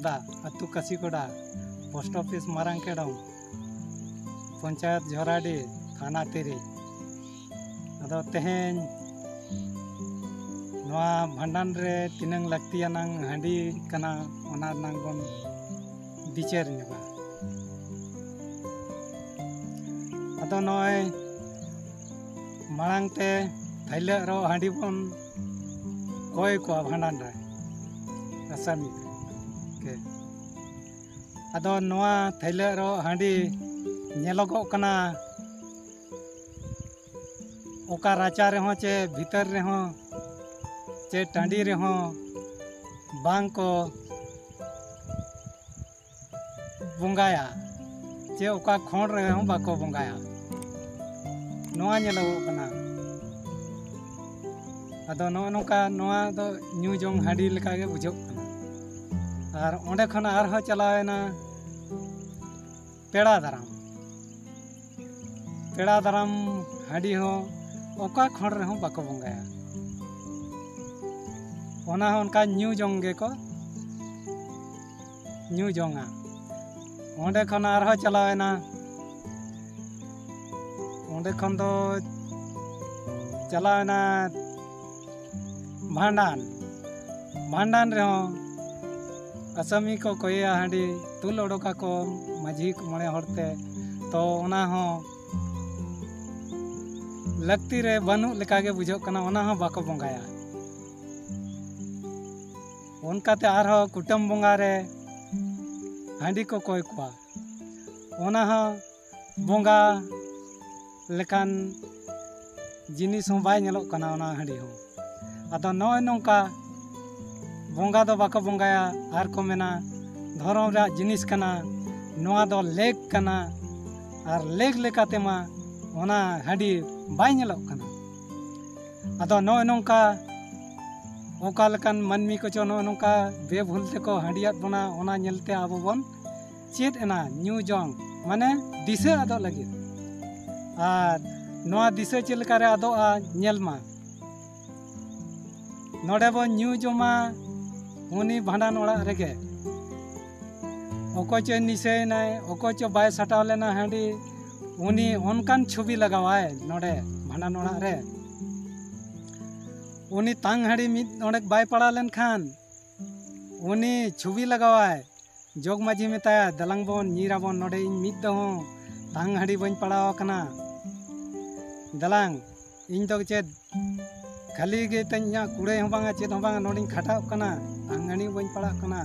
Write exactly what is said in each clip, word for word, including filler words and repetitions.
ᱫᱟ ᱟᱹᱛᱩ ᱠᱟᱥᱤᱠᱚᱰᱟ, post office ᱢᱟᱨᱟᱝ ᱠᱮᱰᱚᱢ, ᱯᱚᱧᱪᱟᱭᱮᱛ ᱡᱷᱚᱨᱟᱰᱤ, ᱛᱷᱟᱱᱟ ᱛᱤᱨᱤ᱾ ᱟᱫᱚ ᱛᱮᱦᱮᱧ ᱱᱚᱣᱟ ᱵᱷᱟᱸᱰᱟᱱ ᱨᱮ ᱛᱤᱱᱟᱹᱝ ᱞᱟᱹᱠᱛᱤᱭᱟᱱᱟᱝ ᱦᱟᱺᱰᱤ ᱠᱟᱱᱟ, ᱚᱱᱟ ᱨᱮᱱᱟᱝ ᱵᱚᱱ ᱵᱤᱪᱟᱹᱨ ᱧᱚᱜᱟ᱾ ᱟᱫᱚ ᱱᱚᱜᱼᱚᱭ ᱢᱟᱲᱟᱝ ᱛᱮ ᱛᱷᱟᱹᱭᱞᱟᱹᱜ ᱨᱚᱜ ᱦᱟᱺᱰᱤ ᱵᱚᱱ ᱠᱚᱭ ᱠᱚᱣᱟ ᱵᱷᱟᱸᱰᱟᱱ ᱨᱮ, ᱟᱥᱟᱢᱤ ᱠᱮ᱾ ᱟᱫᱚ ᱱᱚᱣᱟ ᱛᱷᱟᱹᱭᱞᱟᱹᱜ ᱨᱚᱜ ᱦᱟᱺᱰᱤ ᱧᱮᱞᱚᱜᱚᱜ ᱠᱟᱱᱟ, ᱚᱠᱟ ᱨᱟᱪᱟ ᱨᱮᱦᱚᱸ ᱪᱮ ᱵᱷᱤᱛᱟᱹᱨ ᱨᱮᱦᱚᱸ ᱪᱮ ᱴᱟᱺᱰᱤ ᱨᱮᱦᱚᱸ ᱵᱟᱝ ᱠᱚ ᱵᱚᱸᱜᱟᱭᱟ, ᱪᱮ ᱚᱠᱟ ᱠᱷᱚᱸᱰ ᱨᱮᱦᱚᱸ ᱵᱟᱠᱚ ᱵᱚᱸᱜᱟᱭᱟ᱾ ᱱᱚᱣᱟ ᱧᱮᱞᱚᱜᱚᱜ ᱠᱟᱱᱟ᱾ ᱟᱫᱚ ᱱᱚᱜᱼᱚ ᱱᱚᱝᱠᱟ, ᱱᱚᱣᱟ ᱫᱚ ᱧᱩ ᱡᱚᱝ ᱦᱟᱺᱰᱤ ᱞᱮᱠᱟᱜᱮ ᱵᱩᱡᱷᱟᱹᱜ ᱠᱟᱱᱟ᱾ ᱟᱨ ᱚᱸᱰᱮ ᱠᱷᱚᱱ ᱟᱨᱦᱚᱸ ᱪᱟᱞᱟᱣᱮᱱᱟ ᱯᱮᱲᱟ ᱫᱟᱨᱟᱢ᱾ ᱯᱮᱲᱟ ᱫᱟᱨᱟᱢ ᱦᱟᱺᱰᱤ ᱦᱚᱸ ᱚᱠᱟ ᱠᱷᱚᱸᱰ ᱨᱮᱦᱚᱸ ᱵᱟᱠᱚ ᱵᱚᱸᱜᱟᱭᱟ᱾ ᱚᱱᱟ ᱦᱚᱸ ᱚᱱᱠᱟ ᱧᱩ ᱡᱚᱝ ᱜᱮᱠᱚ ᱧᱩ ᱡᱚᱝᱟ᱾ ᱚᱸᱰᱮ ᱠᱷᱚᱱ ᱟᱨᱦᱚᱸ ᱪᱟᱞᱟᱣᱮᱱᱟ, ᱚᱸᱰᱮ ᱠᱷᱚᱱ ᱫᱚ ᱪᱟᱞᱟᱣᱮᱱᱟ ᱵᱷᱟᱸᱰᱟᱱ᱾ ᱵᱷᱟᱸᱰᱟᱱ ᱨᱮᱦᱚᱸ ᱟᱥᱟᱢᱤ ᱠᱚ ᱠᱚᱭᱮᱭᱟ ᱦᱟᱺᱰᱤ, ᱛᱩᱞ ᱚᱰᱚᱠᱟᱠᱚ ᱢᱟᱹᱡᱷᱤ ᱢᱚᱬᱮ ᱦᱚᱲ ᱛᱮ᱾ ᱛᱚ ᱚᱱᱟ ᱦᱚᱸ ᱞᱟᱹᱠᱛᱤ ᱨᱮ ᱵᱟᱹᱱᱩᱜ ᱞᱮᱠᱟᱜᱮ ᱵᱩᱡᱷᱟᱹᱜ ᱠᱟᱱᱟ, ᱚᱱᱟ ᱦᱚᱸ ᱵᱟᱠᱚ ᱵᱚᱸᱜᱟᱭᱟ᱾ ᱚᱱᱠᱟᱛᱮ ᱟᱨᱦᱚᱸ ᱠᱩᱴᱟᱹᱢ ᱵᱚᱸᱜᱟ ᱨᱮ ᱦᱟᱺᱰᱤ ᱠᱚ ᱠᱚᱭ ᱠᱚᱣᱟ, ᱚᱱᱟ ᱦᱚᱸ ᱵᱚᱸᱜᱟ ᱞᱮᱠᱟᱱ ᱡᱤᱱᱤᱥ ᱦᱚᱸ ᱵᱟᱭ ᱧᱮᱞᱚᱜ ᱠᱟᱱᱟ ᱚᱱᱟ ᱦᱟᱺᱰᱤ ᱦᱚᱸ᱾ ᱟᱫᱚ ᱱᱚᱜᱼᱚᱭ ᱱᱚᱝᱠᱟ ᱵᱚᱸᱜᱟ ᱫᱚ ᱵᱟᱠᱚ ᱵᱚᱸᱜᱟᱭᱟ, ᱟᱨ ᱠᱚ ᱢᱮᱱᱟ ᱫᱷᱚᱨᱚᱢ ᱨᱮᱭᱟᱜ ᱡᱤᱱᱤᱥ ᱠᱟᱱᱟ, ᱱᱚᱣᱟ ᱫᱚ ᱞᱮᱠ ᱠᱟᱱᱟ, ᱟᱨ ᱞᱮᱠ ᱞᱮᱠᱟᱛᱮ ᱢᱟ ᱚᱱᱟ ᱦᱟᱺᱰᱤ ᱵᱟᱭ ᱧᱮᱞᱚᱜ ᱠᱟᱱᱟ᱾ ᱟᱫᱚ ᱱᱚᱜᱼᱚᱭ ᱱᱚᱝᱠᱟ ᱚᱠᱟ ᱞᱮᱠᱟᱱ ᱢᱟᱹᱱᱢᱤ ᱠᱚᱪᱚ ᱱᱚᱜᱼᱚᱭ ᱱᱚᱝᱠᱟ ᱵᱮᱵᱷᱩᱞ ᱛᱮᱠᱚ ᱦᱟᱺᱰᱤᱭᱟᱫ ᱵᱚᱱᱟ, ᱚᱱᱟ ᱧᱮᱞᱛᱮ ᱟᱵᱚ ᱵᱚᱱ ᱪᱮᱫ ᱮᱱᱟ ᱧᱩ ᱡᱚᱝ, ᱢᱟᱱᱮ ᱫᱤᱥᱟᱹ ᱟᱫᱚᱜ ᱞᱟᱹᱜᱤᱫ᱾ ᱟᱨ ᱱᱚᱣᱟ ᱫᱤᱥᱟᱹ ᱪᱮᱫ ᱞᱮᱠᱟᱨᱮ ᱟᱫᱚᱜᱼᱟ, ᱧᱮᱞ ᱢᱟ᱾ ᱱᱚᱰᱮ ᱵᱚᱱ ᱧᱩ ᱡᱚᱢᱟ ᱩᱱᱤ ᱵᱷᱟᱸᱰᱟᱱ ᱚᱲᱟᱜ ᱨᱮᱜᱮ, ᱚᱠᱚᱭ ᱪᱚᱭ ᱱᱤᱥᱟᱹᱭᱮᱱᱟᱭ, ᱚᱠᱚᱭ ᱪᱚ ᱵᱟᱭ ᱥᱟᱴᱟᱣ ᱞᱮᱱᱟ ᱦᱟᱺᱰᱤ, ᱩᱱᱤ ᱚᱱᱠᱟᱱ ᱪᱷᱚᱵᱤ ᱞᱟᱜᱟᱣᱟᱭ ᱱᱚᱰᱮ ᱵᱷᱟᱸᱰᱟᱱ ᱚᱲᱟᱜ ᱨᱮ᱾ ᱩᱱᱤ ᱛᱟᱝ ᱦᱟᱺᱰᱤ ᱢᱤᱫ ᱰᱚᱸᱰᱮᱠ ᱵᱟᱭ ᱯᱟᱲᱟᱣ ᱞᱮᱱᱠᱷᱟᱱ ᱩᱱᱤ ᱪᱷᱚᱵᱤ ᱞᱟᱜᱟᱣᱟᱭ᱾ ᱡᱚᱜᱽ ᱢᱟᱹᱡᱷᱤ ᱢᱮᱛᱟᱭᱟ, "ᱫᱮᱞᱟᱝ ᱵᱚᱱ ᱧᱤᱨ ᱟᱵᱚᱱ, ᱱᱚᱰᱮ ᱤᱧ ᱢᱤᱫ ᱫᱚ ᱦᱚᱸ ᱛᱟᱝ ᱦᱟᱺᱰᱤ ᱵᱟᱹᱧ ᱯᱟᱲᱟᱣ ᱟᱠᱟᱱᱟ᱾ ᱫᱮᱞᱟᱝ, ᱤᱧ ᱫᱚ ᱪᱮᱫ ᱠᱷᱟᱹᱞᱤ ᱜᱮ ᱛᱤᱧ, ᱤᱧᱟᱹᱜ ᱠᱩᱲᱟᱹᱭ ᱦᱚᱸ ᱵᱟᱝᱟ, ᱪᱮᱫ ᱦᱚᱸ ᱵᱟᱝᱟ, ᱱᱚᱰᱮᱧ ᱠᱷᱟᱴᱟᱜ ᱠᱟᱱᱟ, ᱛᱟᱝ ᱦᱟᱺᱰᱤ ᱦᱚᱸ ᱵᱟᱹᱧ ᱯᱟᱲᱟᱜ ᱠᱟᱱᱟ,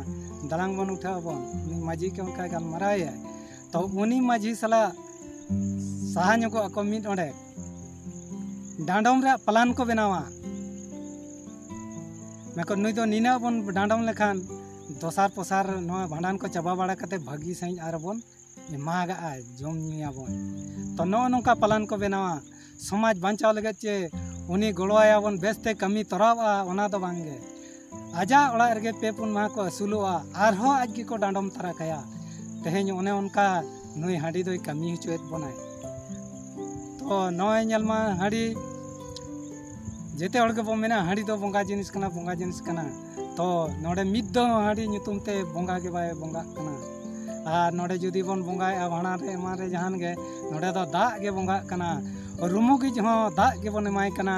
ᱫᱮᱞᱟᱝ ᱵᱚᱱ ᱩᱴᱷᱟᱹᱜ ᱟᱵᱚᱱ᱾" ᱩᱱᱤ ᱢᱟᱹᱡᱷᱤ ᱠᱚ ᱚᱱᱠᱟ ᱜᱟᱞᱢᱟᱨᱟᱣ ᱮᱭᱟᱭ᱾ ᱛᱚ ᱩᱱᱤ ᱢᱟᱹᱡᱷᱤ ᱥᱟᱞᱟᱜ ᱥᱟᱦᱟ ᱧᱚᱜᱚᱜ ᱟᱠᱚ ᱢᱤᱫ ᱚᱸᱰᱮ᱾ ᱰᱟᱸᱰᱚᱢ ᱨᱮᱭᱟᱜ ᱯᱞᱟᱱ ᱠᱚ ᱵᱮᱱᱟᱣᱟ᱾ ᱢᱮᱱᱠᱚ ᱱᱩᱭ ᱫᱚ ᱱᱤᱱᱟᱹᱜ ᱵᱚᱱ ᱰᱟᱸᱰᱚᱢ ᱞᱮᱠᱷᱟᱱ ᱫᱚᱥᱟᱨ ᱯᱚᱥᱟᱨ ᱱᱚᱣᱟ ᱵᱷᱟᱸᱰᱟᱱ ᱠᱚ ᱪᱟᱵᱟ ᱵᱟᱲᱟ ᱠᱟᱛᱮ ᱵᱷᱟᱹᱜᱤ ᱥᱟᱺᱦᱤᱡ ᱟᱨ ᱵᱚᱱ ᱮᱢᱟᱜᱟᱜᱼᱟ, ᱡᱚᱢ ᱧᱩᱭᱟᱵᱚᱱ᱾ ᱛᱚ ᱱᱚᱜᱼᱚ ᱱᱚᱝᱠᱟ ᱯᱞᱟᱱ ᱠᱚ ᱵᱮᱱᱟᱣᱟ᱾ ᱥᱚᱢᱟᱡᱽ ᱵᱟᱧᱪᱟᱣ ᱞᱟᱹᱜᱤᱫ ᱪᱮ ᱩᱱᱤ ᱜᱚᱲᱚᱣᱟᱭᱟᱵᱚᱱ, ᱵᱮᱥᱛᱮ ᱠᱟᱹᱢᱤ ᱛᱚᱨᱟᱣᱼᱟ, ᱚᱱᱟ ᱫᱚ ᱵᱟᱝᱜᱮ᱾ ᱟᱡᱟᱜ ᱚᱲᱟᱜ ᱨᱮᱜᱮ ᱯᱮ ᱯᱩᱱ ᱢᱟᱦᱟ ᱠᱚ ᱟᱹᱥᱩᱞᱚᱜᱼᱟ, ᱟᱨᱦᱚᱸ ᱟᱡ ᱜᱮᱠᱚ ᱰᱟᱸᱰᱚᱢ ᱛᱟᱨᱟ ᱠᱟᱭᱟ᱾ ᱛᱮᱦᱮᱧ ᱚᱱᱮ ᱚᱱᱠᱟ ᱱᱩᱭ ᱦᱟᱺᱰᱤ ᱫᱚᱭ ᱠᱟᱹᱢᱤ ᱦᱚᱪᱚᱭᱮᱫ ᱵᱚᱱᱟᱭ᱾ ᱛᱚ ᱱᱚᱜᱼᱚᱭ ᱧᱮᱞ ᱢᱟ, ᱦᱟᱺᱰᱤ, ᱡᱮᱛᱮ ᱦᱚᱲ ᱜᱮᱵᱚᱱ ᱢᱮᱱᱟ ᱦᱟᱺᱰᱤ ᱫᱚ ᱵᱚᱸᱜᱟ ᱡᱤᱱᱤᱥ ᱠᱟᱱᱟ, ᱵᱚᱸᱜᱟ ᱡᱤᱱᱤᱥ ᱠᱟᱱᱟ᱾ ᱛᱚ ᱱᱚᱰᱮ ᱢᱤᱫ ᱫᱚ ᱦᱟᱺᱰᱤ ᱧᱩᱛᱩᱢ ᱛᱮ ᱵᱚᱸᱜᱟ ᱜᱮ ᱵᱟᱭ ᱵᱚᱸᱜᱟᱜ ᱠᱟᱱᱟ᱾ ᱟᱨ ᱱᱚᱰᱮ ᱡᱩᱫᱤ ᱵᱚᱱ ᱵᱚᱸᱜᱟᱭᱮᱫᱼᱟ ᱵᱷᱟᱸᱰᱟᱱ ᱨᱮ ᱮᱢᱟᱱ ᱨᱮ ᱡᱟᱦᱟᱱ ᱜᱮ, ᱱᱚᱰᱮ ᱫᱚ ᱫᱟᱜ ᱜᱮ ᱵᱚᱸᱜᱟᱜ ᱠᱟᱱᱟ᱾ ᱨᱩᱢᱩᱜᱤᱡ ᱦᱚᱸ ᱫᱟᱜ ᱜᱮᱵᱚᱱ ᱮᱢᱟᱭ ᱠᱟᱱᱟ᱾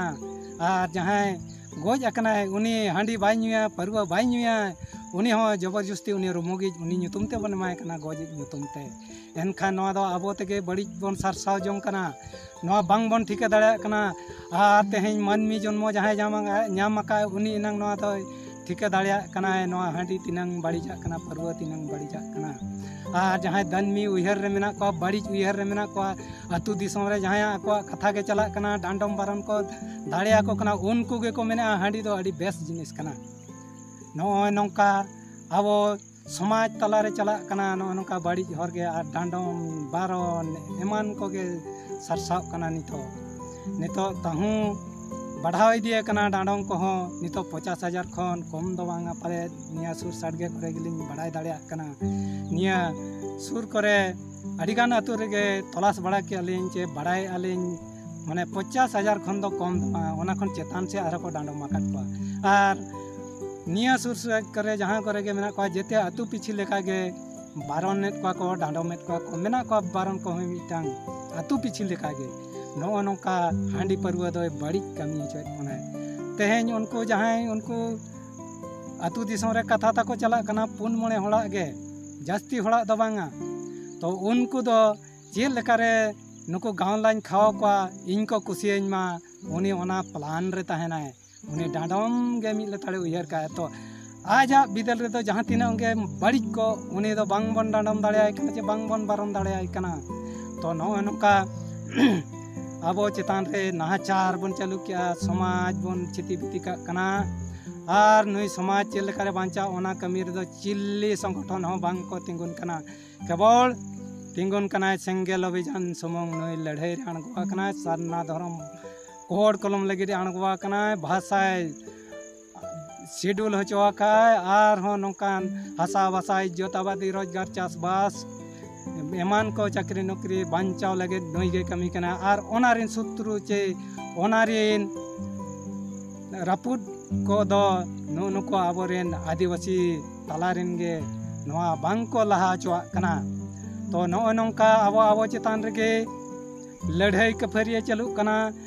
ᱟᱨ ᱡᱟᱦᱟᱸᱭ ᱜᱚᱡ ᱟᱠᱟᱱᱟᱭ, ᱩᱱᱤ ᱦᱟᱺᱰᱤ ᱵᱟᱭ ᱧᱩᱭᱟ, ᱯᱟᱹᱨᱣᱟᱹ ᱵᱟᱭ ᱧᱩᱭᱟ, ᱩᱱᱤ ᱦᱚᱸ ᱡᱚᱵᱚᱨᱡᱚᱥᱛᱤ ᱩᱱᱤ ᱨᱩᱢᱩᱜᱤᱡ ᱩᱱᱤ ᱧᱩᱛᱩᱢ ᱛᱮᱵᱚᱱ ᱮᱢᱟᱭ ᱠᱟᱱᱟ, ᱜᱚᱡᱤᱡ ᱧᱩᱛᱩᱢ ᱛᱮ᱾ ᱮᱱᱠᱷᱟᱱ ᱱᱚᱣᱟ ᱫᱚ ᱟᱵᱚ ᱛᱮᱜᱮ ᱵᱟᱹᱲᱤᱡ ᱵᱚᱱ ᱥᱟᱨᱥᱟᱣ ᱡᱚᱝ ᱠᱟᱱᱟ᱾ ᱱᱚᱣᱟ ᱵᱟᱝ ᱵᱚᱱ ᱴᱷᱤᱠᱟᱹ ᱫᱟᱲᱮᱭᱟᱜ ᱠᱟᱱᱟ᱾ ᱟᱨ ᱛᱮᱦᱮᱧ ᱢᱟᱹᱱᱢᱤ ᱡᱚᱱᱢᱚ ᱡᱟᱦᱟᱸᱭ ᱧᱟᱢ ᱟᱠᱟᱫ, ᱧᱟᱢ ᱟᱠᱟᱫ, ᱩᱱᱤ ᱮᱱᱟᱝ ᱱᱚᱣᱟ ᱫᱚᱭ ᱴᱷᱤᱠᱟᱹ ᱫᱟᱲᱮᱭᱟᱜ ᱠᱟᱱᱟᱭ, ᱱᱚᱣᱟ ᱦᱟᱺᱰᱤ ᱛᱤᱱᱟᱹᱝ ᱵᱟᱹᱲᱤᱡᱟᱜ ᱠᱟᱱᱟ, ᱯᱟᱹᱨᱣᱟᱹ ᱛᱤᱱᱟᱹᱝ ᱵᱟᱹᱲᱤᱡᱟᱜ ᱠᱟᱱᱟ᱾ ᱟᱨ ᱡᱟᱦᱟᱸᱭ ᱫᱟᱹᱱᱢᱤ ᱩᱭᱦᱟᱹᱨ ᱨᱮ ᱢᱮᱱᱟᱜ ᱠᱚᱣᱟ, ᱵᱟᱹᱲᱤᱡ ᱩᱭᱦᱟᱹᱨ ᱨᱮ ᱢᱮᱱᱟᱜ ᱠᱚᱣᱟ, ᱟᱹᱛᱩ ᱫᱤᱥᱚᱢ ᱨᱮ ᱡᱟᱦᱟᱸᱭᱟᱜ ᱟᱠᱚᱣᱟᱜ ᱠᱟᱛᱷᱟ ᱜᱮ ᱪᱟᱞᱟᱜ ᱠᱟᱱᱟ, ᱰᱟᱸᱰᱚᱢ ᱵᱟᱨᱚᱱ ᱠᱚ ᱫᱟᱲᱮᱭᱟᱠᱚ ᱠᱟᱱᱟ, ᱩᱱᱠᱩ ᱜᱮᱠᱚ ᱢᱮᱱᱮᱫᱼᱟ ᱦᱟᱺᱰᱤ ᱫᱚ ᱟᱹᱰᱤ ᱵᱮᱥ ᱡᱤᱱᱤᱥ ᱠᱟᱱᱟ᱾ ᱱᱚᱜᱼᱚᱭ ᱱᱚᱝᱠᱟ ᱟᱵᱚ ᱥᱚᱢᱟᱡᱽ ᱛᱟᱞᱟᱨᱮ ᱪᱟᱞᱟᱜ ᱠᱟᱱᱟ ᱱᱚᱜᱼᱚ ᱱᱚᱝᱠᱟ ᱵᱟᱹᱲᱤᱡ ᱦᱚᱨ ᱜᱮ, ᱟᱨ ᱰᱟᱸᱰᱚᱢ ᱵᱟᱨᱚᱱ ᱮᱢᱟᱱ ᱠᱚᱜᱮ ᱥᱟᱨᱥᱟᱜ ᱠᱟᱱᱟ᱾ ᱱᱤᱛᱚᱜ, ᱱᱤᱛᱚᱜ ᱛᱟᱦᱩᱸ ᱵᱟᱲᱦᱟᱣ ᱤᱫᱤ ᱟᱠᱟᱱᱟ ᱰᱟᱸᱰᱚᱢ ᱠᱚᱦᱚᱸ᱾ ᱱᱤᱛᱚᱜ ᱯᱚᱪᱟᱥ ᱦᱟᱡᱟᱨ ᱠᱷᱚᱱ ᱠᱚᱢ ᱫᱚ ᱵᱟᱝᱟ ᱯᱟᱞᱮᱫ, ᱱᱤᱭᱟᱹ ᱥᱩᱨ ᱥᱟᱰᱜᱮ ᱠᱚᱨᱮ ᱜᱮᱞᱤᱧ ᱵᱟᱲᱟᱭ ᱫᱟᱲᱮᱭᱟᱜ ᱠᱟᱱᱟ᱾ ᱱᱤᱭᱟᱹ ᱥᱩᱨ ᱠᱚᱨᱮ ᱟᱹᱰᱤᱜᱟᱱ ᱟᱹᱛᱩ ᱨᱮᱜᱮ ᱛᱚᱞᱟᱥ ᱵᱟᱲᱟ ᱠᱮᱜᱼᱟ ᱞᱤᱧ ᱪᱮ ᱵᱟᱲᱟᱭᱮᱜᱼᱟ ᱞᱤᱧ, ᱢᱟᱱᱮ ᱯᱚᱪᱟᱥ ᱦᱟᱡᱟᱨ ᱠᱷᱚᱱ ᱫᱚ ᱠᱚᱢ ᱫᱚ ᱵᱟᱝ, ᱚᱱᱟ ᱠᱷᱚᱱ ᱪᱮᱛᱟᱱ ᱥᱮᱫ ᱟᱨᱦᱚᱸ ᱠᱚ ᱰᱟᱸᱰᱚᱢ ᱟᱠᱟᱫ ᱠᱚᱣᱟ᱾ ᱟᱨ ᱱᱤᱭᱟᱹ ᱥᱩᱨ ᱥᱮᱫ ᱠᱚᱨᱮ ᱡᱟᱦᱟᱸ ᱠᱚᱨᱮ ᱜᱮ ᱢᱮᱱᱟᱜ ᱠᱚᱣᱟ, ᱡᱮᱛᱮ ᱟᱹᱛᱩ ᱯᱤᱪᱷᱤ ᱞᱮᱠᱟᱜᱮ ᱵᱟᱨᱚᱱᱮᱫ ᱠᱚᱣᱟ ᱠᱚ, ᱰᱟᱸᱰᱚᱢᱮᱫ ᱠᱚᱣᱟ ᱠᱚ, ᱢᱮᱱᱟᱜ ᱠᱚᱣᱟ ᱵᱟᱨᱚᱱ ᱠᱚᱦᱚᱸ ᱢᱤᱫᱴᱟᱝ ᱟᱹᱛᱩ ᱯᱤᱪᱷᱤ ᱞᱮᱠᱟᱜᱮ᱾ ᱱᱚᱜᱼᱚ ᱱᱚᱝᱠᱟ ᱦᱟᱺᱰᱤ ᱯᱟᱹᱨᱣᱟᱹ ᱫᱚᱭ ᱵᱟᱹᱲᱤᱡ ᱠᱟᱹᱢᱤ ᱦᱚᱪᱚᱭᱮᱫ ᱵᱚᱱᱟᱭ᱾ ᱛᱮᱦᱮᱧ ᱩᱱᱠᱩ ᱡᱟᱦᱟᱸᱭ ᱩᱱᱠᱩ ᱟᱹᱛᱩ ᱫᱤᱥᱚᱢ ᱨᱮ ᱠᱟᱛᱷᱟ ᱛᱟᱠᱚ ᱪᱟᱞᱟᱜ ᱠᱟᱱᱟ ᱯᱩᱱ ᱢᱚᱬᱮ ᱦᱚᱲᱟᱜ ᱜᱮ, ᱡᱟᱹᱥᱛᱤ ᱦᱚᱲᱟᱜ ᱫᱚ ᱵᱟᱝᱟ, ᱛᱚ ᱩᱱᱠᱩ ᱫᱚ ᱪᱮᱫ ᱞᱮᱠᱟᱨᱮ ᱱᱩᱠᱩ ᱜᱟᱶᱞᱟᱧ ᱠᱷᱟᱣᱟᱣ ᱠᱚᱣᱟ, ᱤᱧ ᱠᱚ ᱠᱩᱥᱤᱭᱟᱹᱧ ᱢᱟ, ᱩᱱᱤ ᱚᱱᱟ ᱯᱞᱟᱱ ᱨᱮ ᱛᱟᱦᱮᱱᱟᱭ᱾ ᱩᱱᱤ ᱰᱟᱸᱰᱚᱢ ᱜᱮ ᱢᱤᱫ ᱞᱮᱛᱟᱲᱮ ᱩᱭᱦᱟᱹᱨ ᱠᱟᱜᱼᱟ᱾ ᱛᱚ ᱟᱡᱟᱜ ᱵᱤᱫᱟᱹᱞ ᱨᱮᱫᱚ ᱡᱟᱦᱟᱸ ᱛᱤᱱᱟᱹᱜ ᱜᱮ ᱵᱟᱹᱲᱤᱡ ᱠᱚ, ᱩᱱᱤ ᱫᱚ ᱵᱟᱝ ᱵᱚᱱ ᱰᱟᱸᱰᱚᱢ ᱫᱟᱲᱮᱭᱟᱭ ᱠᱟᱱᱟ ᱪᱮ ᱵᱟᱝ ᱵᱚᱱ ᱵᱟᱨᱚᱱ ᱫᱟᱲᱮᱭᱟᱭ ᱠᱟᱱᱟ᱾ ᱛᱚ ᱱᱚᱜᱼᱚᱭ ᱱᱚᱝᱠᱟ ᱟᱵᱚ ᱪᱮᱛᱟᱱ ᱨᱮ ᱱᱟᱦᱟᱪᱟᱨ ᱵᱚᱱ ᱪᱟᱹᱞᱩ ᱠᱮᱜᱼᱟ, ᱥᱚᱢᱟᱡᱽ ᱵᱚᱱ ᱪᱷᱤᱛᱤ ᱵᱤᱛᱤ ᱠᱟᱜ ᱠᱟᱱᱟ ᱟᱨ ᱱᱩᱭ ᱥᱚᱢᱟᱡᱽ ᱪᱮᱫ ᱞᱮᱠᱟᱨᱮ ᱵᱟᱧᱪᱟᱣ, ᱚᱱᱟ ᱠᱟᱹᱢᱤ ᱨᱮᱫᱚ ᱪᱤᱞᱤ ᱥᱚᱝᱜᱚᱴᱷᱚᱱ ᱦᱚᱸ ᱵᱟᱝ ᱠᱚ ᱛᱤᱸᱜᱩᱱ ᱠᱟᱱᱟ᱾ ᱠᱮᱵᱚᱞ ᱛᱤᱸᱜᱩᱱ ᱠᱟᱱᱟᱭ ᱥᱮᱸᱜᱮᱞ ᱚᱵᱷᱤᱡᱟᱱ ᱥᱩᱢᱩᱝ᱾ ᱱᱩᱭ ᱞᱟᱹᱲᱦᱟᱹᱭ ᱨᱮ ᱟᱬᱜᱚ ᱟᱠᱟᱱᱟᱭ, ᱥᱟᱨᱱᱟ ᱫᱷᱚᱨᱚᱢ ᱠᱳᱰ ᱠᱚᱞᱚᱢ ᱞᱟᱹᱜᱤᱫ ᱮ ᱟᱬᱜᱚ ᱟᱠᱟᱱᱟᱭ, ᱵᱷᱟᱥᱟᱭ ᱥᱤᱰᱩᱞ ᱦᱚᱪᱚ ᱟᱠᱟᱫ, ᱟᱨᱦᱚᱸ ᱱᱚᱝᱠᱟᱱ ᱦᱟᱥᱟ ᱵᱷᱟᱥᱟ ᱤᱡᱽᱡᱚᱛ ᱟᱵᱟᱫᱤ ᱨᱳᱡᱽᱜᱟᱨ ᱪᱟᱥᱵᱟᱥ ᱮᱢᱟᱱ ᱠᱚ ᱪᱟᱹᱠᱨᱤ ᱱᱚᱠᱨᱤ ᱵᱟᱧᱪᱟᱣ ᱞᱟᱹᱜᱤᱫ ᱱᱩᱭ ᱜᱮ ᱠᱟᱹᱢᱤ ᱠᱟᱱᱟ᱾ ᱟᱨ ᱚᱱᱟ ᱨᱮᱱ ᱥᱩᱛᱨᱩ ᱪᱮ ᱚᱱᱟ ᱨᱮᱱ ᱨᱟᱹᱯᱩᱫ ᱠᱚᱫᱚ ᱱᱩᱜᱼᱩ ᱱᱩᱠᱩ ᱟᱵᱚᱨᱮᱱ ᱟᱹᱫᱤᱵᱟᱹᱥᱤ ᱛᱟᱞᱟ ᱨᱮᱱ ᱜᱮ ᱱᱚᱣᱟ ᱵᱟᱝ ᱠᱚ ᱞᱟᱦᱟ ᱦᱚᱪᱚᱣᱟᱜ ᱠᱟᱱᱟ᱾ ᱛᱚ ᱱᱚᱜᱼᱚᱭ ᱱᱚᱝᱠᱟ ᱟᱵᱚ ᱟᱵᱚ ᱪᱮᱛᱟᱱ ᱨᱮᱜᱮ ᱞᱟᱹᱲᱦᱟᱹᱭ ᱠᱟᱹᱯᱷᱟᱹᱨᱤᱭᱟᱹ ᱪᱟᱹᱞᱩᱜ ᱠᱟᱱᱟ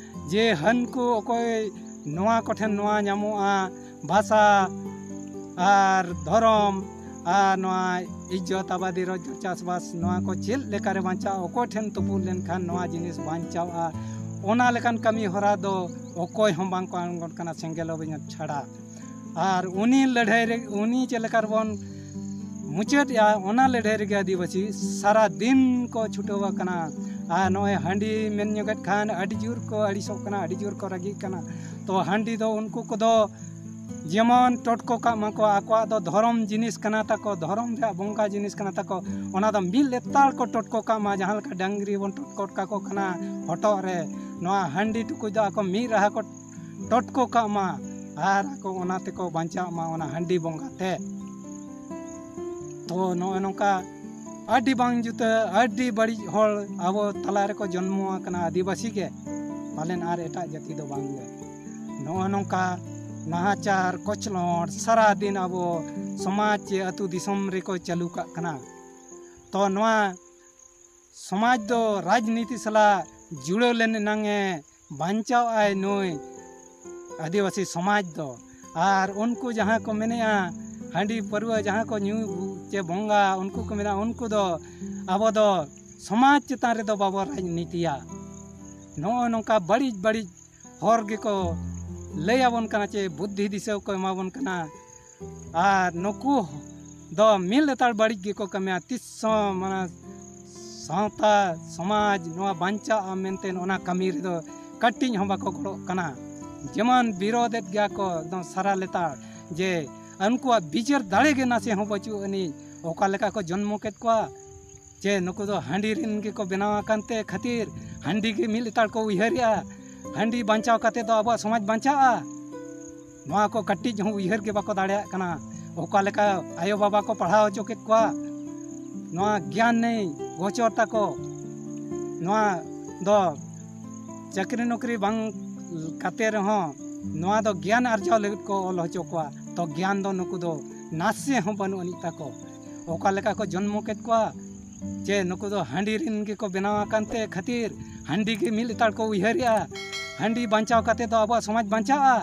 ᱡᱮ ᱦᱟᱹᱱᱠᱩ ᱚᱠᱚᱭ ᱱᱚᱣᱟ ᱠᱚᱴᱷᱮᱱ ᱱᱚᱣᱟ ᱧᱟᱢᱚᱜᱼᱟ, ᱵᱷᱟᱥᱟ ᱟᱨ ᱫᱷᱚᱨᱚᱢ ᱟᱨ ᱱᱚᱣᱟ ᱤᱡᱽᱡᱚᱛ ᱟᱵᱟᱫᱤ ᱨᱳᱡᱽᱜᱟᱨ ᱪᱟᱥᱵᱟᱥ ᱱᱚᱣᱟ ᱠᱚ ᱪᱮᱫ ᱞᱮᱠᱟᱨᱮ ᱵᱟᱧᱪᱟᱜᱼᱟ, ᱚᱠᱚᱭ ᱴᱷᱮᱱ ᱛᱩᱯᱩᱫ ᱞᱮᱱᱠᱷᱟᱱ ᱱᱚᱣᱟ ᱡᱤᱱᱤᱥ ᱵᱟᱧᱪᱟᱣᱜᱼᱟ, ᱚᱱᱟ ᱞᱮᱠᱟᱱ ᱠᱟᱹᱢᱤ ᱦᱚᱨᱟ ᱫᱚ ᱚᱠᱚᱭ ᱦᱚᱸ ᱵᱟᱝ ᱠᱚ ᱟᱬᱜᱚᱱ ᱠᱟᱱᱟ ᱥᱮᱸᱜᱮᱞ ᱚᱵᱷᱤᱡᱟᱱ ᱪᱷᱟᱲᱟ᱾ ᱟᱨ ᱩᱱᱤ ᱞᱟᱹᱲᱦᱟᱹᱭ ᱨᱮ, ᱩᱱᱤ ᱪᱮᱫ ᱞᱮᱠᱟ ᱨᱮᱵᱚᱱ ᱢᱩᱪᱟᱹᱫ ᱮᱜᱼᱟ, ᱚᱱᱟ ᱞᱟᱹᱲᱦᱟᱹᱭ ᱨᱮᱜᱮ ᱟᱹᱫᱤᱵᱟᱹᱥᱤ ᱥᱟᱨᱟ ᱫᱤᱱ ᱠᱚ ᱪᱷᱩᱴᱟᱹᱣ ᱟᱠᱟᱱᱟ᱾ ᱟᱨ ᱱᱚᱜᱼᱚᱭ ᱦᱟᱺᱰᱤ ᱢᱮᱱ ᱧᱚᱜᱮᱫ ᱠᱷᱟᱱ ᱟᱹᱰᱤ ᱡᱳᱨ ᱠᱚ ᱟᱹᱲᱤᱥᱚᱜ ᱠᱟᱱᱟ, ᱟᱹᱰᱤ ᱡᱳᱨ ᱠᱚ ᱨᱟᱹᱜᱤᱜ ᱠᱟᱱᱟ᱾ ᱛᱚ ᱦᱟᱺᱰᱤ ᱫᱚ ᱩᱱᱠᱩ ᱠᱚᱫᱚ ᱡᱮᱢᱚᱱ ᱴᱚᱴᱠᱚ ᱠᱟᱜ ᱢᱟᱠᱚ, ᱟᱠᱚᱣᱟᱜ ᱫᱚ ᱫᱷᱚᱨᱚᱢ ᱡᱤᱱᱤᱥ ᱠᱟᱱᱟ ᱛᱟᱠᱚ, ᱫᱷᱚᱨᱚᱢ ᱨᱮᱭᱟᱜ ᱵᱚᱸᱜᱟ ᱡᱤᱱᱤᱥ ᱠᱟᱱᱟ ᱛᱟᱠᱚ, ᱚᱱᱟ ᱫᱚ ᱢᱤᱫ ᱞᱮᱛᱟᱲ ᱠᱚ ᱴᱚᱴᱠᱚ ᱠᱟᱜ ᱢᱟ, ᱡᱟᱦᱟᱸ ᱞᱮᱠᱟ ᱰᱟᱝᱨᱤ ᱵᱚᱱ ᱴᱚᱴᱠᱚ ᱠᱟᱠᱚ ᱠᱟᱱᱟ ᱦᱚᱴᱚᱜ ᱨᱮ, ᱱᱚᱣᱟ ᱦᱟᱺᱰᱤ ᱴᱩᱠᱩᱡ ᱫᱚ ᱟᱠᱚ ᱢᱤᱫ ᱨᱟᱦᱟ ᱠᱚ ᱴᱚᱴᱠᱚ ᱠᱟᱜ ᱢᱟ ᱟᱨ ᱟᱠᱚ ᱚᱱᱟ ᱛᱮᱠᱚ ᱵᱟᱧᱪᱟᱜ ᱢᱟ, ᱚᱱᱟ ᱦᱟᱺᱰᱤ ᱵᱚᱸᱜᱟ ᱛᱮ᱾ ᱛᱚ ᱱᱚᱜᱼᱚᱭ ᱱᱚᱝᱠᱟ ᱟᱹᱰᱤ ᱵᱟᱝ ᱡᱩᱛᱟᱹ, ᱟᱹᱰᱤ ᱵᱟᱹᱲᱤᱡ ᱦᱚᱲ ᱟᱵᱚ ᱛᱟᱞᱟ ᱨᱮᱠᱚ ᱡᱚᱱᱢᱚ ᱟᱠᱟᱱᱟ ᱟᱹᱫᱤᱵᱟᱹᱥᱤ ᱜᱮ, ᱯᱟᱞᱮᱱ ᱟᱨ ᱮᱴᱟᱜ ᱡᱟᱹᱛᱤ ᱫᱚ ᱵᱟᱝ ᱜᱮ᱾ ᱱᱚᱜᱼᱚ ᱱᱚᱝᱠᱟ ᱱᱟᱦᱟᱪᱟᱨ ᱠᱚᱪᱞᱚᱱ ᱥᱟᱨᱟ ᱫᱤᱱ ᱟᱵᱚ ᱥᱚᱢᱟᱡᱽ ᱪᱮ ᱟᱹᱛᱩ ᱫᱤᱥᱚᱢ ᱨᱮᱠᱚ ᱪᱟᱹᱞᱩ ᱠᱟᱜ ᱠᱟᱱᱟ᱾ ᱛᱚ ᱱᱚᱣᱟ ᱥᱚᱢᱟᱡᱽ ᱫᱚ ᱨᱟᱡᱽᱱᱤᱛᱤ ᱥᱟᱞᱟᱜ ᱡᱩᱲᱟᱹᱣ ᱞᱮᱱ ᱮᱱᱟᱝ ᱮ ᱵᱟᱧᱪᱟᱣ ᱟᱭ ᱱᱩᱭ ᱟᱹᱫᱤᱵᱟᱹᱥᱤ ᱥᱚᱢᱟᱡᱽ ᱫᱚ᱾ ᱟᱨ ᱩᱱᱠᱩ ᱡᱟᱦᱟᱸ ᱠᱚ ᱢᱮᱱᱮᱜᱼᱟ, ᱦᱟᱺᱰᱤ ᱯᱟᱹᱨᱣᱟᱹ ᱡᱟᱦᱟᱸ ᱠᱚ ᱧᱩ ᱪᱮ ᱵᱚᱸᱜᱟ, ᱩᱱᱠᱩ ᱠᱚ ᱢᱮᱱᱟ, ᱩᱱᱠᱩ ᱫᱚ ᱟᱵᱚ ᱫᱚ ᱥᱚᱢᱟᱡᱽ ᱪᱮᱛᱟᱱ ᱨᱮᱫᱚ ᱵᱟᱵᱚ ᱨᱟᱡᱽᱱᱤᱛᱤᱭᱟ᱾ ᱱᱚᱜᱼᱚ ᱱᱚᱝᱠᱟ ᱵᱟᱹᱲᱤᱡ ᱵᱟᱹᱲᱤᱡ ᱦᱚᱨ ᱜᱮᱠᱚ ᱞᱟᱹᱭ ᱟᱵᱚᱱ ᱠᱟᱱᱟ ᱪᱮ ᱵᱩᱫᱽᱫᱷᱤ ᱫᱤᱥᱟᱹ ᱠᱚ ᱮᱢᱟ ᱵᱚᱱ ᱠᱟᱱᱟ᱾ ᱟᱨ ᱱᱩᱠᱩ ᱫᱚ ᱢᱤᱫ ᱞᱮᱛᱟᱲ ᱵᱟᱹᱲᱤᱡ ᱜᱮᱠᱚ ᱠᱟᱹᱢᱤᱭᱟ᱾ ᱛᱤᱥ ᱦᱚᱸ ᱢᱟᱱᱮ ᱥᱟᱶᱛᱟ ᱥᱚᱢᱟᱡᱽ ᱱᱚᱣᱟ ᱵᱟᱧᱪᱟᱜᱼᱟ ᱢᱮᱱᱛᱮ ᱚᱱᱟ ᱠᱟᱹᱢᱤ ᱨᱮᱫᱚ ᱠᱟᱹᱴᱤᱡ ᱦᱚᱸ ᱵᱟᱠᱚ ᱜᱚᱲᱚᱜ ᱠᱟᱱᱟ᱾ ᱡᱮᱢᱚᱱ ᱵᱤᱨᱳᱫᱮᱫ ᱜᱮᱭᱟ ᱠᱚ ᱮᱠᱫᱚᱢ ᱥᱟᱨᱟ ᱞᱮᱛᱟᱲ, ᱡᱮ ᱩᱱᱠᱩᱣᱟᱜ ᱵᱤᱪᱟᱹᱨ ᱫᱟᱲᱮ ᱜᱮ ᱱᱟᱥᱮ ᱦᱚᱸ ᱵᱟᱹᱪᱩᱜ ᱟᱹᱱᱤᱡ᱾ ᱚᱠᱟ ᱞᱮᱠᱟ ᱠᱚ ᱡᱚᱱᱢᱚ ᱠᱮᱫ ᱠᱚᱣᱟ, ᱪᱮ ᱱᱩᱠᱩ ᱫᱚ ᱦᱟᱺᱰᱤ ᱨᱮᱱ ᱜᱮᱠᱚ ᱵᱮᱱᱟᱣ ᱟᱠᱟᱱ ᱛᱮ ᱠᱷᱟᱹᱛᱤᱨ ᱦᱟᱺᱰᱤ ᱜᱮ ᱢᱤᱫ ᱞᱮᱛᱟᱲ ᱠᱚ ᱩᱭᱦᱟᱹᱨᱮᱜᱼᱟ? ᱦᱟᱺᱰᱤ ᱵᱟᱧᱪᱟᱣ ᱠᱟᱛᱮ ᱫᱚ ᱟᱵᱚᱣᱟᱜ ᱥᱚᱢᱟᱡᱽ ᱵᱟᱧᱪᱟᱜᱼᱟ? ᱱᱚᱣᱟ ᱠᱚ ᱠᱟᱹᱴᱤᱡ ᱦᱚᱸ ᱩᱭᱦᱟᱹᱨ ᱜᱮ ᱵᱟᱠᱚ ᱫᱟᱲᱮᱭᱟᱜ ᱠᱟᱱᱟ᱾ ᱚᱠᱟ ᱞᱮᱠᱟ ᱟᱭᱳ ᱵᱟᱵᱟ ᱠᱚ ᱯᱟᱲᱦᱟᱣ ᱦᱚᱪᱚ ᱠᱮᱫ ᱠᱚᱣᱟ, ᱱᱚᱣᱟ ᱜᱮᱭᱟᱱ ᱱᱮᱭ ᱜᱚᱪᱚᱨ ᱛᱟᱠᱚ᱾ ᱱᱚᱣᱟ ᱫᱚ ᱪᱟᱹᱠᱨᱤ ᱱᱚᱠᱨᱤ ᱵᱟᱝ ᱠᱟᱛᱮ ᱨᱮᱦᱚᱸ ᱱᱚᱣᱟ ᱫᱚ ᱜᱮᱭᱟᱱ ᱟᱨᱡᱟᱣ ᱞᱟᱹᱜᱤᱫ ᱠᱚ ᱚᱞ ᱦᱚᱪᱚ ᱠᱚᱣᱟ, ᱛᱚ ᱜᱮᱭᱟᱱ ᱫᱚ ᱱᱩᱠᱩ ᱫᱚ ᱱᱟᱥᱮ ᱦᱚᱸ ᱵᱟᱹᱱᱩᱜ ᱟᱹᱱᱤᱡ ᱛᱟᱠᱚ᱾ ᱚᱠᱟ ᱞᱮᱠᱟ ᱠᱚ ᱡᱚᱱᱢᱚ ᱠᱮᱫ ᱠᱚᱣᱟ, ᱪᱮ ᱱᱩᱠᱩ ᱫᱚ ᱦᱟᱺᱰᱤ ᱨᱮᱱ ᱜᱮᱠᱚ ᱵᱮᱱᱟᱣ ᱟᱠᱟᱱ ᱛᱮ ᱠᱷᱟᱹᱛᱤᱨ ᱦᱟᱺᱰᱤ ᱜᱮ ᱢᱤᱫ ᱞᱮᱛᱟᱲ ᱠᱚ ᱩᱭᱦᱟᱹᱨᱮᱜᱼᱟ? ᱦᱟᱺᱰᱤ ᱵᱟᱧᱪᱟᱣ ᱠᱟᱛᱮ ᱫᱚ ᱟᱵᱚᱣᱟᱜ ᱥᱚᱢᱟᱡᱽ ᱵᱟᱧᱪᱟᱜᱼᱟ?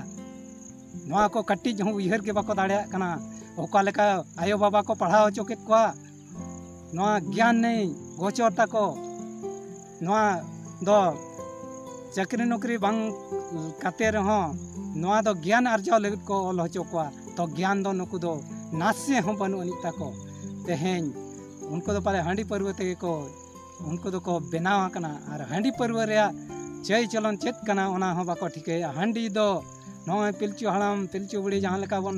ᱱᱚᱣᱟ ᱠᱚ ᱠᱟᱹᱴᱤᱡ ᱦᱚᱸ ᱩᱭᱦᱟᱹᱨ ᱜᱮ ᱵᱟᱠᱚ ᱫᱟᱲᱮᱭᱟᱜ ᱠᱟᱱᱟ᱾ ᱚᱠᱟ ᱞᱮᱠᱟ ᱟᱭᱳ ᱵᱟᱵᱟ ᱠᱚ ᱯᱟᱲᱦᱟᱣ ᱦᱚᱪᱚ ᱠᱮᱫ ᱠᱚᱣᱟ, ᱱᱚᱣᱟ ᱜᱮᱭᱟᱱ ᱱᱮᱭ ᱜᱚᱪᱚᱨ ᱛᱟᱠᱚ᱾ ᱱᱚᱣᱟ ᱫᱚ ᱪᱟᱹᱠᱨᱤ ᱱᱚᱠᱨᱤ ᱵᱟᱝ ᱠᱟᱛᱮ ᱨᱮᱦᱚᱸ ᱱᱚᱣᱟ ᱫᱚ ᱜᱮᱭᱟᱱ ᱟᱨᱡᱟᱣ ᱞᱟᱹᱜᱤᱫ ᱠᱚ ᱚᱞ ᱦᱚᱪᱚ ᱠᱚᱣᱟ, ᱛᱚ ᱜᱮᱭᱟᱱ ᱫᱚ ᱱᱩᱠᱩ ᱫᱚ ᱱᱟᱥᱮ ᱦᱚᱸ ᱵᱟᱹᱱᱩᱜ ᱟᱹᱱᱤᱡ ᱛᱟᱠᱚ᱾ ᱛᱮᱦᱮᱧ ᱩᱱᱠᱩ ᱫᱚ ᱯᱟᱞᱮ ᱦᱟᱺᱰᱤ ᱯᱟᱹᱨᱣᱟᱹ ᱛᱮᱜᱮ ᱠᱚ, ᱩᱱᱠᱩ ᱫᱚᱠᱚ ᱵᱮᱱᱟᱣ ᱟᱠᱟᱱᱟ᱾ ᱟᱨ ᱦᱟᱺᱰᱤ ᱯᱟᱹᱨᱣᱟᱹ ᱨᱮᱭᱟᱜ ᱪᱟᱹᱭ ᱪᱚᱞᱚᱱ ᱪᱮᱫ ᱠᱟᱱᱟ, ᱚᱱᱟ ᱦᱚᱸ ᱵᱟᱠᱚ ᱴᱷᱤᱠᱟᱹᱭᱮᱫᱼᱟ᱾ ᱦᱟᱺᱰᱤ ᱫᱚ ᱱᱚᱜᱼᱚᱭ ᱯᱤᱞᱪᱩ ᱦᱟᱲᱟᱢ ᱯᱤᱞᱪᱩ ᱵᱩᱲᱦᱤ ᱡᱟᱦᱟᱸ ᱞᱮᱠᱟ ᱵᱚᱱ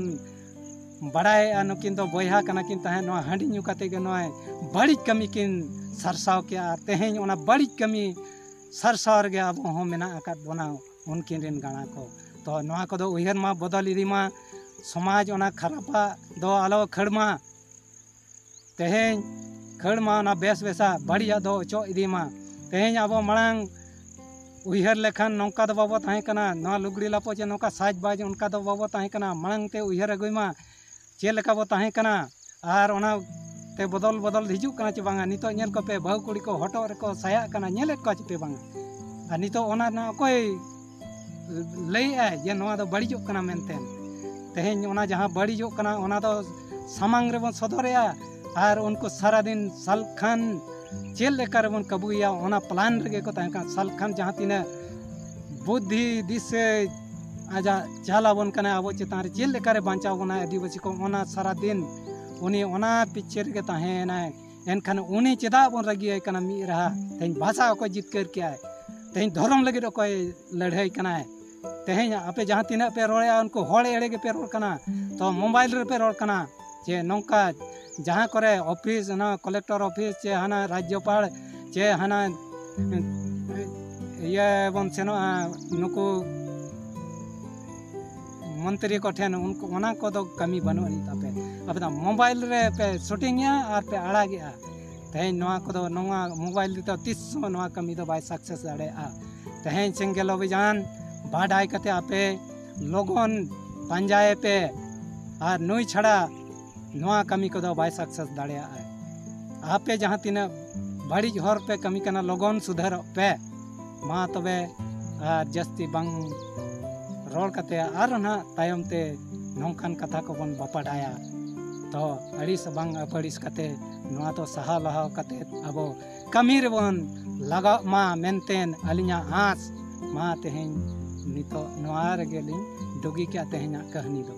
ᱵᱟᱲᱟᱭᱮᱫᱼᱟ, ᱱᱩᱠᱤᱱ ᱫᱚ ᱵᱚᱭᱦᱟ ᱠᱟᱱᱟ ᱠᱤᱱ ᱛᱟᱦᱮᱸᱫ, ᱱᱚᱣᱟ ᱦᱟᱺᱰᱤ ᱧᱩ ᱠᱟᱛᱮ ᱜᱮ ᱱᱚᱜᱼᱚᱭ ᱵᱟᱹᱲᱤᱡ ᱠᱟᱹᱢᱤ ᱠᱤᱱ ᱥᱟᱨᱥᱟᱣ ᱠᱮᱜᱼᱟ᱾ ᱟᱨ ᱛᱮᱦᱮᱧ ᱚᱱᱟ ᱵᱟᱹᱲᱤᱡ ᱠᱟᱹᱢᱤ ᱥᱟᱨᱥᱟᱣ ᱨᱮᱜᱮ ᱟᱵᱚ ᱦᱚᱸ ᱢᱮᱱᱟᱜ ᱟᱠᱟᱫ ᱵᱚᱱᱟ, ᱩᱱᱠᱤᱱ ᱨᱮᱱ ᱜᱟᱬᱟ ᱠᱚ᱾ ᱛᱚ ᱱᱚᱣᱟ ᱠᱚᱫᱚ ᱩᱭᱦᱟᱹᱨ ᱢᱟ ᱵᱚᱫᱚᱞ ᱤᱫᱤ ᱢᱟ, ᱥᱚᱢᱟᱡᱽ ᱚᱱᱟ ᱠᱷᱟᱨᱟᱯᱟᱜ ᱫᱚ ᱟᱞᱚ ᱠᱷᱟᱹᱲ ᱢᱟ᱾ ᱛᱮᱦᱮᱧ ᱠᱷᱟᱹᱲ ᱢᱟ ᱚᱱᱟ ᱵᱮᱥ ᱵᱮᱥᱟᱜ, ᱵᱟᱹᱲᱤᱡᱟᱜ ᱫᱚ ᱚᱪᱚᱜ ᱤᱫᱤ ᱢᱟ᱾ ᱛᱮᱦᱮᱧ ᱟᱵᱚ ᱢᱟᱲᱟᱝ ᱩᱭᱦᱟᱹᱨ ᱞᱮᱠᱷᱟᱱ ᱱᱚᱝᱠᱟ ᱫᱚ ᱵᱟᱵᱚ ᱛᱟᱦᱮᱸ ᱠᱟᱱᱟ, ᱱᱚᱣᱟ ᱞᱩᱜᱽᱲᱤ ᱞᱟᱯᱚ ᱪᱮ ᱱᱚᱝᱠᱟ ᱥᱟᱡᱽᱵᱟᱡᱽ ᱚᱱᱠᱟ ᱫᱚ ᱵᱟᱵᱚ ᱛᱟᱦᱮᱸ ᱠᱟᱱᱟ᱾ ᱢᱟᱲᱟᱝ ᱛᱮ ᱩᱭᱦᱟᱹᱨ ᱟᱹᱜᱩᱭ ᱢᱟ ᱪᱮᱫ ᱞᱮᱠᱟ ᱵᱚ ᱛᱟᱦᱮᱸ ᱠᱟᱱᱟ, ᱟᱨ ᱚᱱᱟ ᱛᱮ ᱵᱚᱫᱚᱞ ᱵᱚᱫᱚᱞ ᱦᱤᱡᱩᱜ ᱠᱟᱱᱟ ᱪᱮ ᱵᱟᱝᱟ? ᱱᱤᱛᱚᱜ ᱧᱮᱞ ᱠᱚᱯᱮ, ᱵᱟᱹᱦᱩ ᱠᱩᱲᱤ ᱠᱚ ᱦᱚᱴᱚᱜ ᱨᱮᱠᱚ ᱥᱟᱭᱟᱜ ᱠᱟᱱᱟ, ᱧᱮᱞᱮᱫ ᱠᱚᱣᱟ ᱪᱮᱯᱮ ᱵᱟᱝᱟ? ᱟᱨ ᱱᱤᱛᱚᱜ ᱚᱱᱟ ᱨᱮᱱᱟᱜ ᱚᱠᱚᱭ ᱞᱟᱹᱭᱮᱫᱼᱟᱭ ᱡᱮ ᱱᱚᱣᱟ ᱫᱚ ᱵᱟᱹᱲᱤᱡᱚᱜ ᱠᱟᱱᱟ ᱢᱮᱱᱛᱮ? ᱛᱮᱦᱮᱧ ᱚᱱᱟ ᱡᱟᱦᱟᱸ ᱵᱟᱹᱲᱤᱡᱚᱜ ᱠᱟᱱᱟ, ᱚᱱᱟ ᱫᱚ ᱥᱟᱢᱟᱝ ᱨᱮᱵᱚᱱ ᱥᱚᱫᱚᱨᱮᱜᱼᱟ᱾ ᱟᱨ ᱩᱱᱠᱩ ᱥᱟᱨᱟᱫᱤᱱ ᱥᱟᱞᱠᱷᱟᱱ ᱪᱮᱫ ᱞᱮᱠᱟ ᱨᱮᱵᱚᱱ ᱠᱟᱹᱵᱩᱭᱮᱭᱟ, ᱚᱱᱟ ᱯᱞᱟᱱ ᱨᱮᱜᱮ ᱠᱚ ᱛᱟᱦᱮᱱ ᱠᱟᱱᱟ᱾ ᱥᱟᱞᱠᱷᱟᱱ ᱡᱟᱦᱟᱸ ᱛᱤᱱᱟᱹᱜ ᱵᱩᱫᱽᱫᱷᱤ ᱫᱤᱥᱟᱹ ᱟᱡᱟᱜ ᱪᱟᱞ ᱟᱵᱚᱱ ᱠᱟᱱᱟᱭ, ᱟᱵᱚ ᱪᱮᱛᱟᱱ ᱨᱮ ᱪᱮᱫ ᱞᱮᱠᱟ ᱨᱮ ᱵᱟᱧᱪᱟᱣ ᱵᱚᱱᱟᱭ ᱟᱹᱫᱤᱵᱟᱹᱥᱤ ᱠᱚ, ᱚᱱᱟ ᱥᱟᱨᱟᱫᱤᱱ ᱩᱱᱤ ᱚᱱᱟ ᱯᱤᱪᱷᱮ ᱨᱮᱜᱮ ᱛᱟᱦᱮᱸᱭᱮᱱᱟᱭ᱾ ᱮᱱᱠᱷᱟᱱ ᱩᱱᱤ ᱪᱮᱫᱟᱜ ᱵᱚᱱ ᱨᱟᱹᱜᱤᱭᱟᱭ ᱠᱟᱱᱟ? ᱢᱤᱫ ᱨᱟᱦᱟ ᱛᱮᱦᱮᱧ ᱵᱷᱟᱥᱟ ᱚᱠᱚᱭ ᱡᱤᱛᱠᱟᱹᱨ ᱠᱮᱜᱼᱟᱭ, ᱛᱮᱦᱮᱧ ᱫᱷᱚᱨᱚᱢ ᱞᱟᱹᱜᱤᱫ ᱚᱠᱚᱭ ᱞᱟᱹᱲᱦᱟᱹᱭ ᱠᱟᱱᱟᱭ? ᱛᱮᱦᱮᱧ ᱟᱯᱮ ᱡᱟᱦᱟᱸ ᱛᱤᱱᱟᱹᱜ ᱯᱮ ᱨᱚᱲᱮᱜᱼᱟ, ᱩᱱᱠᱩ ᱦᱚᱲ ᱮᱲᱮ ᱜᱮᱯᱮ ᱨᱚᱲ ᱠᱟᱱᱟ, ᱛᱚ ᱢᱳᱵᱟᱭᱤᱞ ᱨᱮᱯᱮ ᱨᱚᱲ ᱠᱟᱱᱟ᱾ ᱡᱮ ᱱᱚᱝᱠᱟ ᱡᱟᱦᱟᱸ ᱠᱚᱨᱮ ᱚᱯᱷᱤᱥ, ᱚᱱᱟ ᱠᱚᱞᱮᱠᱴᱚᱨ ᱚᱯᱷᱤᱥ ᱪᱮ ᱦᱟᱱᱟ ᱨᱟᱡᱽᱡᱚᱯᱟᱲ ᱪᱮ ᱦᱟᱱᱟ ᱤᱭᱟᱹ ᱵᱚᱱ ᱥᱮᱱᱚᱜᱼᱟ, ᱱᱩᱠᱩ ᱢᱚᱱᱛᱨᱤ ᱠᱚᱴᱷᱮᱱ, ᱩᱱᱠᱩ ᱚᱱᱟ ᱠᱚᱫᱚ ᱠᱟᱹᱢᱤ ᱵᱟᱹᱱᱩᱜ ᱟᱹᱱᱤᱡ ᱛᱟᱯᱮ᱾ ᱟᱯᱮ ᱫᱚ ᱢᱳᱵᱟᱭᱤᱞ ᱨᱮ ᱯᱮ ᱥᱩᱴᱤᱝᱮᱜᱼᱟ ᱟᱨ ᱯᱮ ᱟᱲᱟᱜᱮᱜᱼᱟ᱾ ᱛᱮᱦᱮᱧ ᱱᱚᱣᱟ ᱠᱚᱫᱚ, ᱱᱚᱣᱟ ᱢᱳᱵᱟᱭᱤᱞ ᱨᱮᱫᱚ ᱛᱤᱥ ᱦᱚᱸ ᱱᱚᱣᱟ ᱠᱟᱹᱢᱤ ᱫᱚ ᱵᱟᱭ ᱥᱟᱠᱥᱮᱥ ᱫᱟᱲᱮᱭᱟᱜᱼᱟ᱾ ᱛᱮᱦᱮᱧ ᱥᱮᱸᱜᱮᱞ ᱚᱵᱷᱤᱡᱟᱱ ᱵᱟᱰᱟᱭ ᱠᱟᱛᱮ ᱟᱯᱮ ᱞᱚᱜᱚᱱ ᱯᱟᱸᱡᱟᱭᱮ ᱯᱮ, ᱟᱨ ᱱᱩᱭ ᱪᱷᱟᱲᱟ ᱱᱚᱣᱟ ᱠᱟᱹᱢᱤ ᱠᱚᱫᱚ ᱵᱟᱭ ᱥᱟᱠᱥᱮᱥ ᱫᱟᱲᱮᱭᱟᱜᱼᱟ᱾ ᱟᱯᱮ ᱡᱟᱦᱟᱸ ᱛᱤᱱᱟᱹᱜ ᱵᱟᱹᱲᱤᱡ ᱦᱚᱨ ᱯᱮ ᱠᱟᱹᱢᱤ ᱠᱟᱱᱟ, ᱞᱚᱜᱚᱱ ᱥᱩᱫᱷᱟᱹᱨᱚᱜ ᱯᱮ᱾ ᱢᱟ ᱛᱚᱵᱮ, ᱟᱨ ᱡᱟᱹᱥᱛᱤ ᱵᱟᱝ ᱨᱚᱲ ᱠᱟᱛᱮ ᱟᱨ ᱱᱟᱦᱟᱜ ᱛᱟᱭᱚᱢ ᱛᱮ ᱱᱚᱝᱠᱟᱱ ᱠᱟᱛᱷᱟ ᱠᱚᱵᱚᱱ ᱵᱟᱯᱟᱰᱟᱭᱟ᱾ ᱛᱚ ᱟᱹᱲᱤᱥ ᱵᱟᱝ ᱟᱹᱯᱟᱹᱲᱤᱥ ᱠᱟᱛᱮ ᱱᱚᱣᱟ ᱫᱚ ᱥᱟᱦᱟᱣ ᱞᱟᱦᱟᱣ ᱠᱟᱛᱮ ᱟᱵᱚ ᱠᱟᱹᱢᱤ ᱨᱮᱵᱚᱱ ᱞᱟᱜᱟᱜ ᱢᱟ ᱢᱮᱱᱛᱮ ᱟᱹᱞᱤᱧᱟᱜ ᱟᱸᱥ᱾ ᱢᱟ ᱛᱮᱦᱮᱧ ᱱᱤᱛᱚᱜ ᱱᱚᱣᱟ ᱨᱮᱜᱮ ᱞᱤᱧ ᱰᱩᱜᱤ ᱠᱮᱜᱼᱟ ᱛᱮᱦᱮᱧᱟᱜ ᱠᱟᱹᱦᱱᱤ ᱫᱚ᱾